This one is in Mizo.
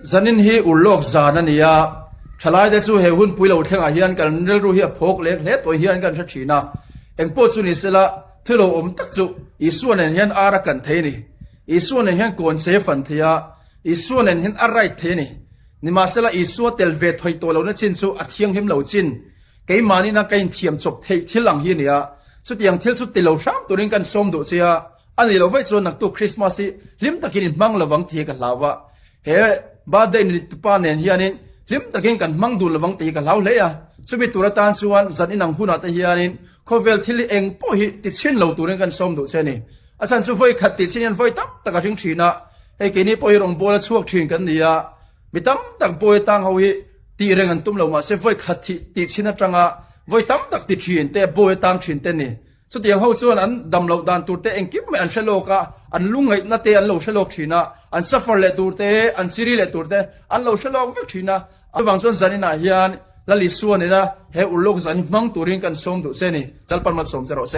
Zanin hi urlawk zan a ni a, thalaite chu he hunpui lo thlengah hian kan rilru hi a phawk lek hle tawh hian kan hre thin a. Engpawh chu ni sela, thil lo awm tak chu Isua nen hian ar a kan thei a ni. Isua nen hian kawn che fan thei a, Isua nen hian a right thei a ni. Nimahsela Isua tel ve thawi tawh lohna chin chu a thianghlim lo chin. Keimahniina ka inthiam chawp theih thil ang hi a ni a, chutiang thil chu ti lo hram turin kan sawm duh che a, a nih loh vaih chuan naktuk Christmas hi hlim takin in hmang lovang tih hi ka hlau a, he birthday ni tupa nen hianin hlim takin kan hmang dun lovang tih hi ka hlau hle a, chumi tur atan chuan zan inang hunah te hianin khawvel thil hi eng pawh hi ti chhin lo turin kan sawm duh che a ni. A chhan chu vawi khat tih chin hian vawi tam tak a hring thin a, hei keini pawh hi rawngbawla chhuak thin kan ni a, Mi tam tak bawi atang ho hi tih reng an tum lo mahse vawi khat thih tih chhin atanga vawi tam tak ti thin te bawi atang thin te ni. Chutiang ho chuan an dam loh dan tur te engkim mai an hre lawk a, an lungngaihna te an lo hre lawk thin a, an suffer leh tur te, an chiri leh tur te an lo hre lawk vek thin a. Chuvang chuan zaninah hian Lal Isua nena he urlawk zan hi hmang turin kan sawm duh che ni. Lalpan malsawm che rawh se.